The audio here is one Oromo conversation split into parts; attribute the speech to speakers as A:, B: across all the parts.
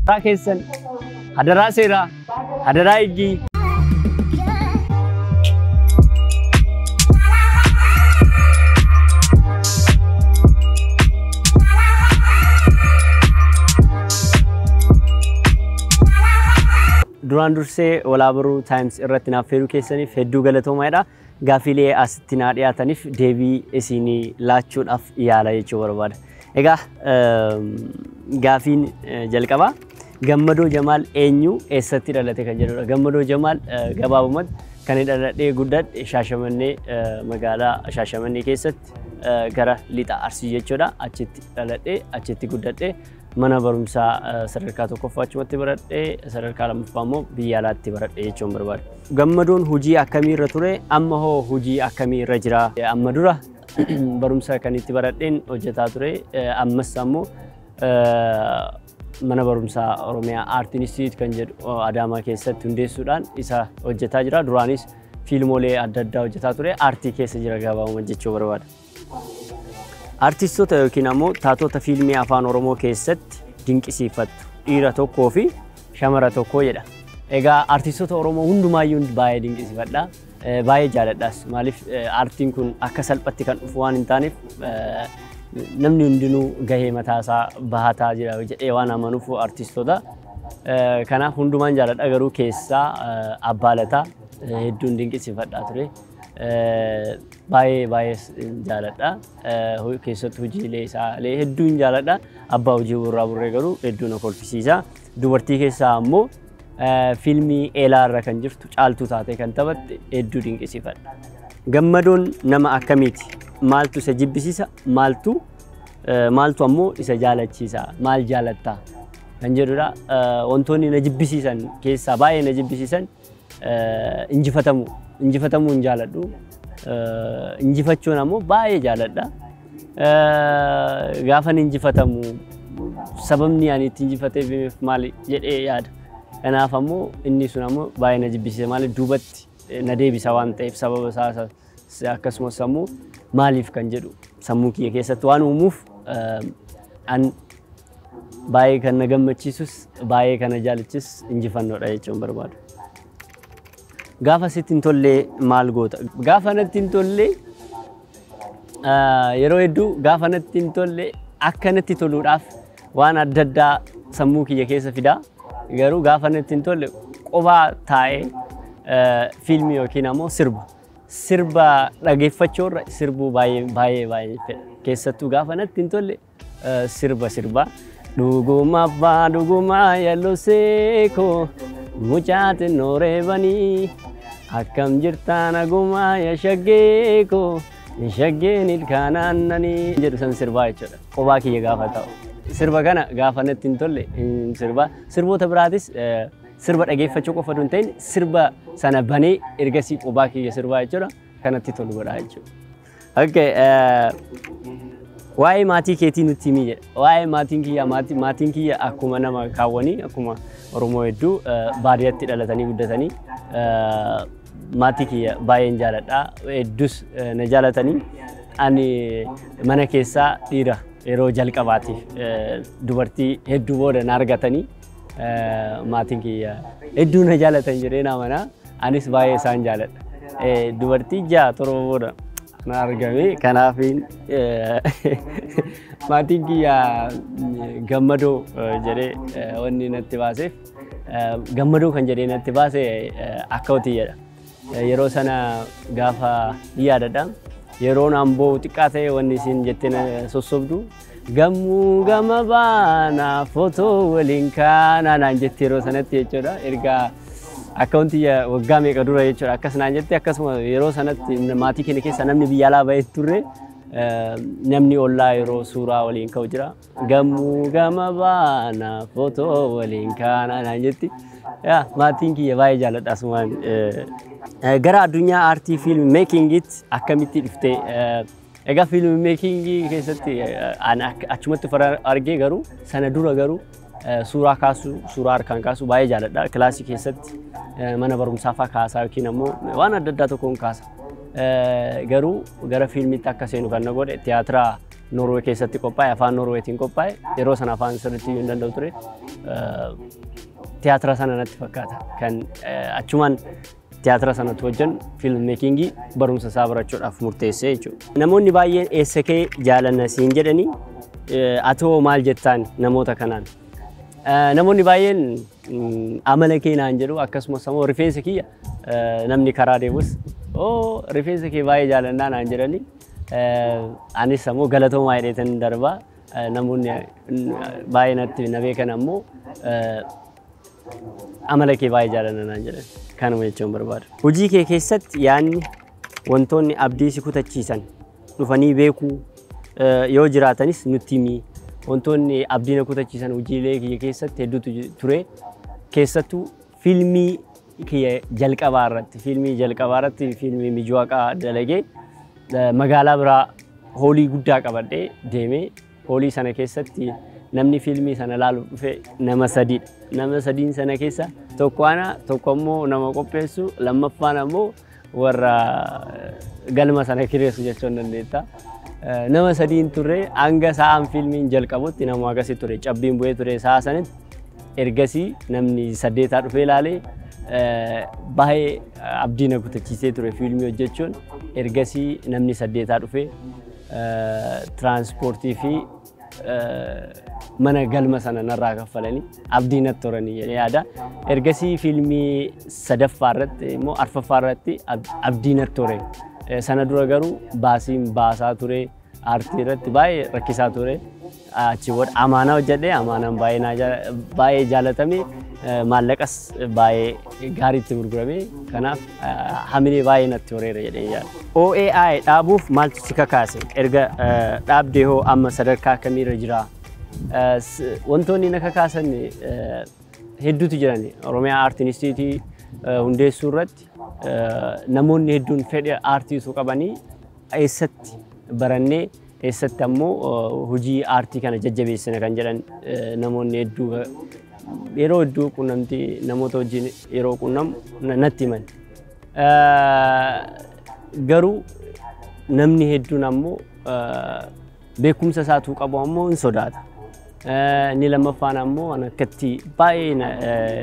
A: Keessan hadaraa seeraa, hadaraa higgii. Duraan dursee Walaabaruu Times irratti naaf feeruu keessaniif hedduu galatoomaadha. Gaafiilee asitti naa dhiyaataniif deebii isinii laachuudhaaf yaala jechuu barbaada. Egaa gaafiin jalqabaa Gammadoo Jamaal eenyu, eessatti dhalate kan jedhudha. Gammadoo Jamaal gabaabumatti kan inni dhaladhee guddadhe Shaashamannee, magaalaa Shaashamannee keessatti, gara lixa Arsii jechuudha. Achitti dhaladhee achitti guddadhe. Mana barumsaa sadarkaa tokkoffaa achumatti baradhee, sadarkaa lammaffaa immoo biyya alaatti baradhe jechuun barbaada. Gammadoon hojii akkamii irra ture, amma hoo hojii akkamii irra jira? Amma dura barumsa kan itti baradheen hojjetaa ture. Ammas ammoo mana barumsaa Oromiyaa Aart Institute kan jedhu Adaamaa keessatti hundeessuudhaan isa hojjetaa jira. Duraanis fiilmolee adda addaa hojjetaa ture. Aartii keessa jira gabaabuma jechuu barbaada. Artistoota yookiin ammoo taatota fiilmii afaan Oromoo keessatti dinqisiifattu dhiira tokkoo fi shamara tokkoo jedha. Egaa artistoota Oromoo hundumaayyuu baay'ee dinqisiifadha. Baay'ee jaaladhaas. Maaliif, aartiin kun akka salphatti kan dhufu waan hin taaneef, namni hundinuu gahee mataasaa bahataa jira jedhee waan amanuuf artistoota. Kanaaf hundumaan jaaladha, garuu keessaa Abbaa Lataa hedduun dinqisiifadhaa ture. Baay'ee baay'ee jaaladha. Keessattuu hojiilee isaalee hedduun jaaladha. Abbaa hojii Burraa Burree garuu hedduu na kolfisiisa. Dubartii keessaa ammoo fiilmii Eelaa irra kan jirtu Caaltuu taatee kan taphatte hedduu dinqisiifadha. Gammadoon nama akkamiiti? Maaltu isa jibbisiisa? Maaltu ammoo isa jaalachiisa? Maal jaalattaa? Kan jedhudha. Wantoonni na jibbisiisan keessaa baay'ee na jibbisiisan injifatamu. Injifatamuu hin jaaladhu. Injifachuun ammoo baay'ee jaaladha. Gaafan injifatamu sababni ani itti injifateef maali jedhee yaada. Kanaaf ammoo inni sun ammoo baay'ee na jibbisiisa. Maaliif, duubatti na deebisa waan ta'eef sababa isaa, akkasumas ammoo maaliif kan jedhu sammuu kiyya keessatti waan uumuuf, an baay'ee kan na gammachiisus baay'ee kan na jaalachiisus injifannoodha jechuun barbaadu. Gaafa sitti hin tolle maal goota? Gaafa natti hin tolle, yeroo hedduu gaafa natti hin tolle akka natti toluudhaaf waan adda addaa sammuu kiyya keessa fidaa. Garuu gaafa natti hin tolle qofaa taa'ee fiilmii yookiin ammoo sirba. Sirba dhageeffachuu irra sirbuu baay'ee baay'ee baay'ee fedha. Keessattuu gaafa natti hin tolle sirba sirba. Dhuguma abbaa dhugumaa yalluu seekoo mucaa xinnoo reebanii, akkam jirtaa nagumaa yaa shaggee koo, shaggeen ilkaan aannanii jedhu san sirbaa jechuudha. Qophaa kiyya gaafa ta'u. Sirba kana gaafa natti hin tolle sirba. Sirboota biraatis sirba dhageeffachuu qofa osoo hin ta'in sirba sana banee ergasii qophaa kiyya sirbaa jechuudha. Kanatti tolu godhaa jechuudha. Okay, waa'ee maatii keetii nutti himi jedha. Waa'ee maatiin kiyya, maatiin kiyya akkuma nama kaawwanii, akkuma Oromoo hedduu baadiyyaatti dhalatanii guddatanii, maatii kiyya baay'een jaaladha. Hedduus na jaalatanii. Ani mana keessaa dhiira yeroo jalqabaatiif, dubartii hedduu booda na argatanii, maatiin kiyya hedduu na jaalatan jedhee na amana. Anis baay'ee isaan jaaladha. Dubartii 6 7 booda na argame, kanaafiin maatiin kiyya Gammadoo jedhee wanni natti baaseef, Gammadoo kan jedhee natti baase akka hotiyyaadha. Yeroo sana gaafa yaadadha. Yeroon amboo xiqqaa ta'e wanni isin jettee na sossobdu, "Gammuu gama baanaa footoo waliin kaanaa" naan jetti yeroo sanatti jechuudha. Erga akka wanti waggaa meeqa dura jechuudha akkas naan jette. Akkasuma yeroo sanatti maatii keenya keessa namni biyya alaa bahee turre, namni ollaa yeroo suuraa waliin ka'u jira. "Gammuu gama baanaa footoo waliin kaanaa" naan jetti. Yaa, maatiin kiyya baay'ee jaalladha asumaan. Gara addunyaa aartii film makingiitti akkamitti dhufte? Egaa film makingii keessatti achumatti argee, garuu sana dura garuu suuraa kaasuu, suuraa harkaan kaasuu baay'ee jaalladha. Kilaasii keessatti mana barumsaa fa'aa kaasaa yookiin ammoo waan adda addaa tokkoon kaasa. Garuu gara fiilmiitti akka seenu kan na godhe tiyaatira Norwee keessatti qophaa'e, afaan Norweetiin qophaa'e. Yeroo sana afaan sirriitti iyyuu hin danda'u ture. Tiyaatira sana natti fakkaata. Kan achumaan tiyaatira sanatti hojjennu film makingii barumsa isaa barachuudhaaf murteessee jechuudha. Namoonni baay'een eessa kee jaalanna siin jedhanii, atoo maal jettaan namoota kanaan? Namoonni baay'een amala kee naan jedhu, akkasumas immoo rifeensa kiyya namni karaa deemus "Oo, rifeensa kee baay'ee jaalannaa" naan jedhanii, anis ammoo galatoomaa jedheetan darbaa. Namoonni baay'ee natti na beekan ammoo amala kee baay'ee jaalanna naan jedhan. Kanuma jechuun barbaada. Hojii kee keessatti yaadni wantoonni abdii si kutachiisan dhufanii beekuu yoo jiraatanis nutti himi. Wantoonni abdii na kutachiisan hojiilee kiyya keessatti hedduutu ture. Keessattuu fiilmii kiyya jalqabaa irratti, fiilmii jalqabaa irratti, fiilmii Mijuwaqaa dalagee magaalaa biraa hall guddaa qabadhee deemee hall sana keessatti namni fiilmii sana ilaaluuf dhufe nama sadiidha. Nama sadiin sana keessa tokko ana, tokko ammoo nama qopheessu, lammaffaan ammoo warra galma sana kireessu jechuun dandeetta. Nama sadiin turre. Hanga sa'aan fiilmiin jalqabutti nama akkasii ture. Cabbiin bu'ee ture sa'a sanitti. Ergasii namni saddeetaa dhufee ilaalee baay'ee abdii na kutachiisee ture fiilmii hojjechuun. Ergasii namni saddeetaa dhufee tiraanspoortii fi mana galma sana narraa kaffalanii abdii natti horanii jedhee yaada. Ergasii fiilmii sadaffaa irratti immoo arfaffaa irratti abdii natti hore. Sana dura garuu baasiin baasaa ture, aartii irratti baay'ee rakkisaa ture. Achi booda Amaanaa hojjedhee, Amaanaan baay'ee jaalatame, maallaqas baay'ee gaariitti gurgurame, kanaaf hamilee baay'ee natti horeera jedhee yaada. OAI dhaabuuf maaltu si kakaase? Erga dhaabdee hoo amma sadarkaa akkamiirra jira? Wantoonni na kakaasan hedduutu jiran. Oromiyaa Art Institute hundeessuu irratti namoonni hedduun fedha aartii osoo qabanii eessatti barannee, eessatti ammoo hojii aartii kana jajjabeessina kan jedhan namoonni hedduu yeroo hedduu quunnamtii namoota wajjin yeroo quunnamu natti himan. Garuu namni hedduun ammoo beekumsa isaatuu qabu ammoo hin sodaata. Inni lammaffaan ammoo an akkatti baay'ee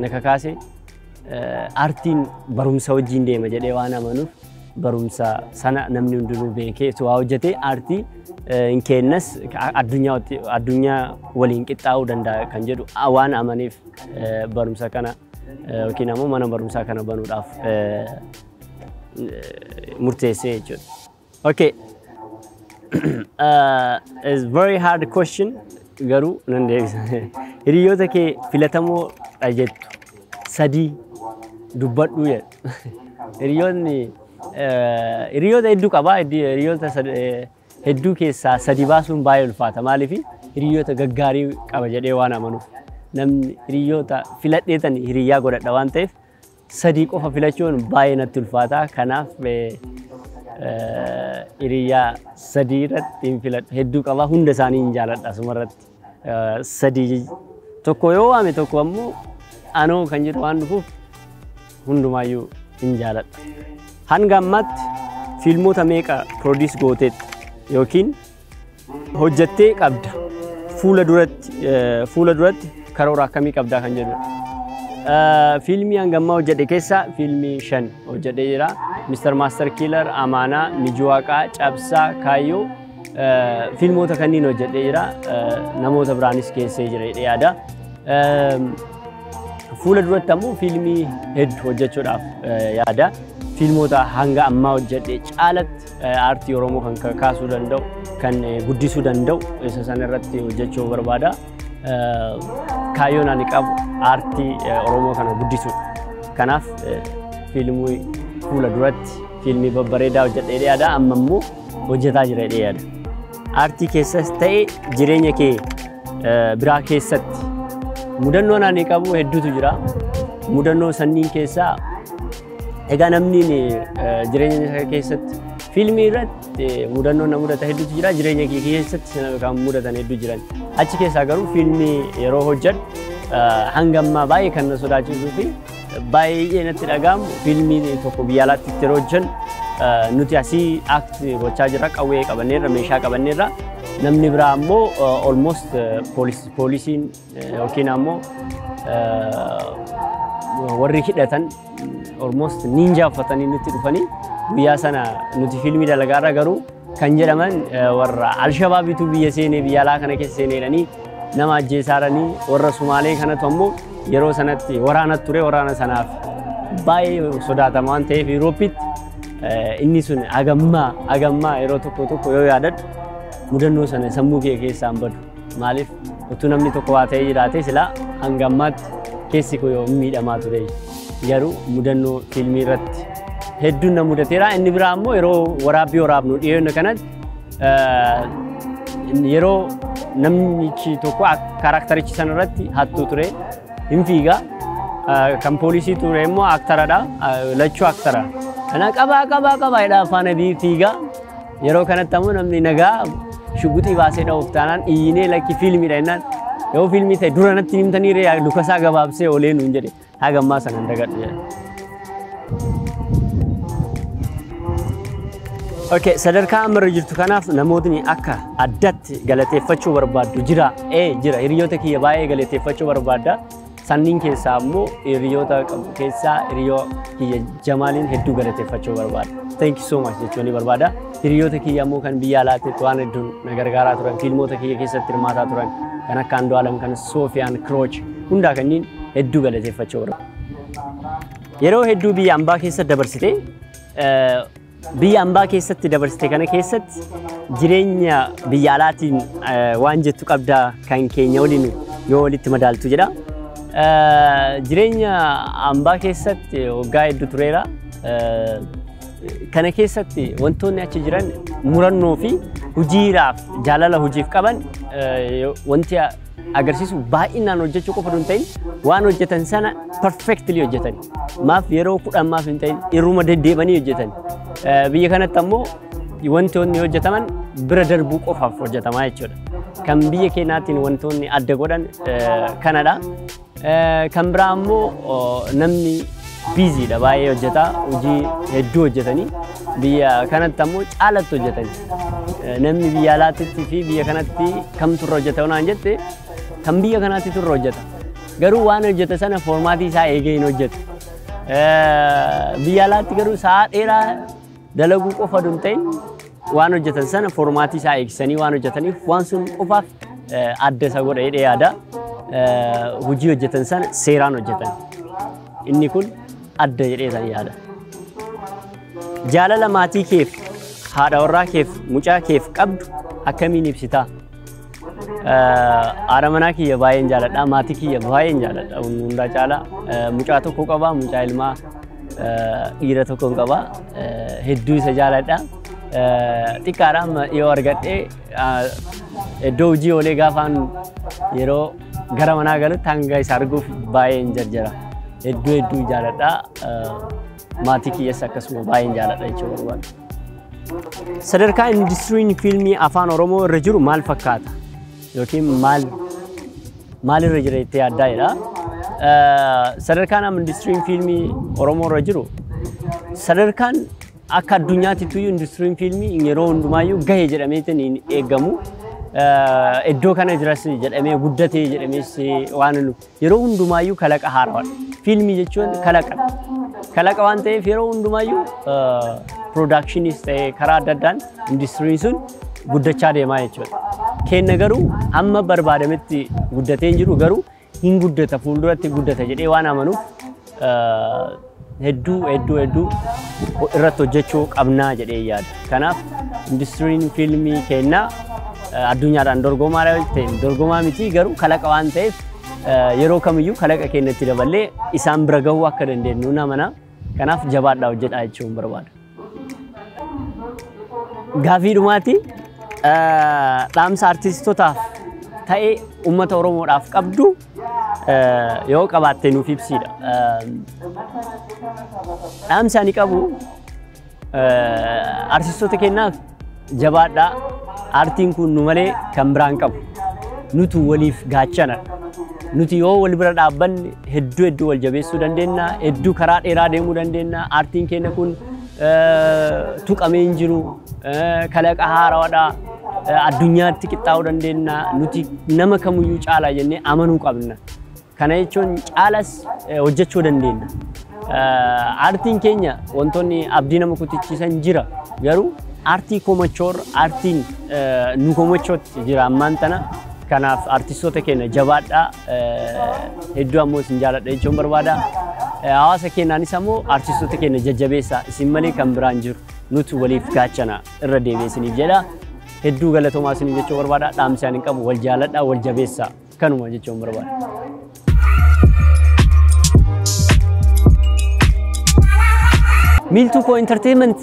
A: na kakaase, aartiin barumsa wajjin deema jedhee waan amanuuf, barumsa sana namni hundinuu beekee waa hojjetee aartii hin kennas addunyaa waliin qixxaa'uu danda'a kan jedhu waan amaneef barumsa kana yookiin ammoo mana barumsaa kana banuudhaaf murteessee jechuudha. Okay. It's very hard question, garuu nan deebisa. Hiriyoota kee filatamoodha jettu sadii dubbadhu jedha. Hiriyoonni hiriyoota hedduu qaba. Hiriyoota hedduu keessaa sadi baasuun baay'ee ulfaata. Maaliif? Hiriyoota gaggaarii qaba jedhee waan amanuuf. Namni hiriyoota filadheetan hiriyyaa godhadha waan ta'eef sadii qofa filachuun baay'ee natti ulfaata. Kanaaf hiriyyaa sadii irratti hin filadhu. Hedduu qaba, hunda isaanii hin jaaladha asumarratti. Sadii tokko yoo waame tokko ammoo anoo kan jedhu waan dhufuuf hundumaayyuu hin jaaladha. Hanga ammaatti fiilmota meeqa produce gooteetta yookiin hojjettee qabda? Fuula duratti karoora akkamii qabdaa kan jedhudha. Fiilmii hanga ammaa hojjedhe keessaa fiilmii shan hojjedhee jira. Mr. Master Killer, Amaanaa, Mijuwaqaa, Cabsaa, Kaayyoo, fiilmoota kanneen hojjedhee jira. Namoota biraanis keessee jira jedhee yaada. Fuula duratti ammoo fiilmii hedduu hojjechuudhaaf yaada. Fiilmoota hanga ammaa hojjedhe caalatti aartii Oromoo kan kaasuu danda'u, kan guddisuu danda'u isa sana irratti hojjechuu barbaada. Kaayyoon ani qabu aartii Oromoo kana guddisuudha. Kanaaf fiilmii fuula duratti fiilmii babbareedaa hojjedhee yaada. Amma immoo hojjetaa jira jedhee yaada. Aartii keessas ta'e jireenya kee biraa keessatti mudannoon ani qabu hedduutu jira. Mudannoo sanniin keessaa egaa namni jireenya isaa keessatti, fiilmii irratti mudannoon na mudata hedduutu jira. Jireenya kee keessatti kan mudatan hedduu jiran. Achi keessaa garuu fiilmii yeroo hojjedhu hanga ammaa baay'ee kan na sodaachisuu fi baay'ee natti dhaga'amu, fiilmii tokko biyya alaatti yeroo hojjennu nuti asii act gochaa jirra, qawwee qabanneerra, meeshaa qabanneerra. Namni biraa ammoo almost poolisiin yookiin ammoo warri hidhatan almost ninja uffatanii nutti dhufanii guyyaa sana nuti fiilmii dalagaarra garuu kan jedhaman warra Alshabaabitu biyya seenee biyya alaa kana keessa seenee nama ajjeesaaranii warra Sumaalee kanatu ammoo yeroo sanatti waraana ture waraana sanaaf baay'ee sodaatama waan ta'eef Yuurooppitti inni sun hagammaa yeroo tokko tokko yoo yaadadhu mudannoo sana sammuu kee keessaa hin badu. Maaliif utuu namni tokko waa ta'ee jiraate silaa hanga ammaatti keessi koo yoo miidhamaa ture. Garuu mudannoo fiilmii irratti hedduun na mudateera. Inni biraa ammoo yeroo waraabbii waraabnu dhiyeenya kanatti yeroo namichi tokko karaktarichi sana irratti hattuu ture hin fiiga. Kan poolisii ture immoo aktaradha. Lachuu aktara. Kana qabaa qabaa qabaa jedha afaan adii fiiga. Yeroo kanatti ammoo namni nagaa shuguxii baasee dha'uuf taanaan iyyinee lakki fiilmiidha jennaan yoo fiilmii ta'e dura natti himtanii ree lukasaa gabaabsee olee nuun jedhe haga ammaa sana hin dagadhu jedhe. Okay, sadarkaa amma irra jirtu kanaaf namootni akka addatti galateeffachuu barbaaddu jira. Jira. Hiriyoota kiyya baay'ee galateeffachuu barbaadda. Sanniin keessaa ammoo hiriyoota qabu keessaa hiriyoo kiyya Jamaaliin hedduu galateeffachuu barbaada. Thank you so much jechuun ni barbaada. Hiriyoota kiyya ammoo kan biyya alaatti waan hedduun na gargaaraa turan, fiilmoota kiyya keessatti hirmaataa turan kan akka Andu'aalem, kan Soofiyaan, Kirooch hundaa kanneen hedduu galateeffachuu barbaada. Yeroo hedduu biyya ambaa keessa dabarsite biyya ambaa keessatti dabarsite kana keessatti jireenya biyya alaatiin waan jettu qabdaa kan keenya waliin yoo walitti madaaltu jedha. Jireenya ambaa keessatti waggaa hedduu tureera. Kana keessatti wantoonni achi jiran murannoo fi hojiidhaaf jaalala hojiif qaban wanti agarsiisu baay'inaan hojjechuu qofa hin ta'in waan hojjetan sana perfectly hojjetan. Maaf yeroo 10 maaf hin ta'in irruma deddeebanii hojjetan. Biyya kanatti ammoo wantoonni hojjetaman bira darbuu qofaaf hojjetamaa jechuudha. Kan biyya keenyaatiin wantoonni adda godhan kanadha. Kan biraa ammoo namni biiziidha baay'ee hojjeta hojii hedduu hojjetanii biyya kanatti ammoo caalatti hojjetanii. Namni biyya alaatti fi biyya kanatti kamtu irra hojjeta naan jette kan biyya kanaatti turre hojjeta. Garuu waan hojjete sana foormaatii isaa eegee hin hojjetu. Biyya alaatti garuu sa'a dheeraa dalaguu qofa hin ta'in waan hojjetan sana foormaatii isaa eegsisanii waan hojjetaniif waan sun qofaaf adda isa godha jedhee yaada. Hojii hojjetan sana seeraan hojjetan. Inni kun adda jedhee san yaada. Jaalala maatii keef, haadha warraa keef, mucaa keef qabdu akkamiin ibsitaa? Haadha manaa kiyya baay'een jaaladha. Maatii kiyya baay'een jaaladha. Hundaa caalaa mucaa tokko qaba. Mucaa ilmaa dhiira tokko qaba. Hedduu isa jaaladha. Xiqqaadha amma yoo argadhee iddoo hojii oolee gaafaan yeroo gara manaa galutti hanga isa arguuf baay'een jarjara. Hedduu hedduu jaaladha. Maatii kiyyas akkasuma baay'een jaaladha jechuu barbaada. Sadarkaa industiriin fiilmii afaan Oromoo irra jiru maal fakkaata? Yookiin maalirra jira jettee yaaddaa jedha. Sadarkaan amma industiriin fiilmii Oromoo irra jiru sadarkaan akka addunyaatti iyyuu industiriin fiilmii yeroo hundumaayyuu gahe jedhameetiin hin eegamu. Iddoo kana jiras jedhamee guddatee jedhamees waan yeroo hundumaayyuu kalaqa haaraadha. Fiilmii jechuun kalaqa. Kalaqa waan ta'eef yeroo hundumaayyuu piroodakshinis ta'ee karaa adda addaan industiriin sun guddachaa deemaa jechuudha. Kenna garuu amma barbaadametti guddatee hin jiru garuu hin guddata fuulduratti guddata jedhee waan amanuuf hedduu hedduu hedduu irratti hojjechuu qabnaa jedhee yaada. Kanaaf industiriin fiilmii kennaa addunyaadhaan dorgomaa ta'e dorgomaa miti garuu kalaqa waan ta'eef yeroo kamiyyuu kalaqa keenyatti daballee isaan bira gahuu akka dandeenyu namana. Kanaaf jabaadhaa hojjedhaa jechuun barbaada. Gaafii dhumaati dhaamsa artiistootaaf ta'ee uummata Oromoodhaaf qabdu yoo qabaatte nuuf ibsiidha. Dhaamsa ani qabu artiistoota keenyaaf jabaadhaa. Aartiin kun nu malee kan biraan qabu. Nutu waliif gaachana. Nuti yoo wal bira dhaabbanne hedduu hedduu wal jabeessuu dandeenya, hedduu karaa dheeraa deemuu dandeenya. Aartiin keenya kun tuqamee hin jiru, kalaqa haaraadha. Addunyaatti qixxaa'uu dandeenya. Nuti nama kamiyyuu caalaa jennee amanuu qabna. Kana jechuun caalas hojjechuu dandeenya. Aartiin keenya wantoonni abdii nama kutachiisan jira. Garuu aartii komachoor aartiin nu komachootti jira ammaan tana. Kanaaf aartistoota keenya jabaadhaa, hedduu ammoo isin jaaladha jechuun barbaada. Hawaasa keenyaanis ammoo aartistoota keenya jajjabeessaa, isin malee kan biraan jiru, nuti waliif gaachana irra deebi'ee isiniif jedha. Hedduu galatoomaa isiniif jechuu barbaada. Dhaamsaan hin qabu, wal jaaladhaa, wal jabeessaa, kanuma jechuun barbaada. Miiltuu Koo Entertainment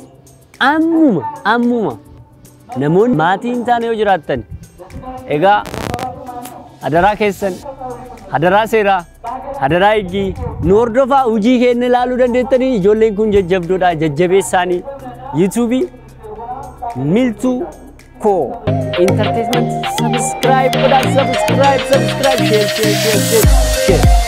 A: ammuma namoonni maatii hin taane yoo jiraattan, egaa hadaraa keessan, hadaraa seeraa, hadaraa higgii nu hordofaa, hojii keenya ilaaluu dandeettanii. Ijoolleen kun jajjabdoodha, jajjabeessaanii. Yuutuubii Miiltuu Koo Entertainment subscribe godhaa, subscribe, subscribe, share, share, share, share, share.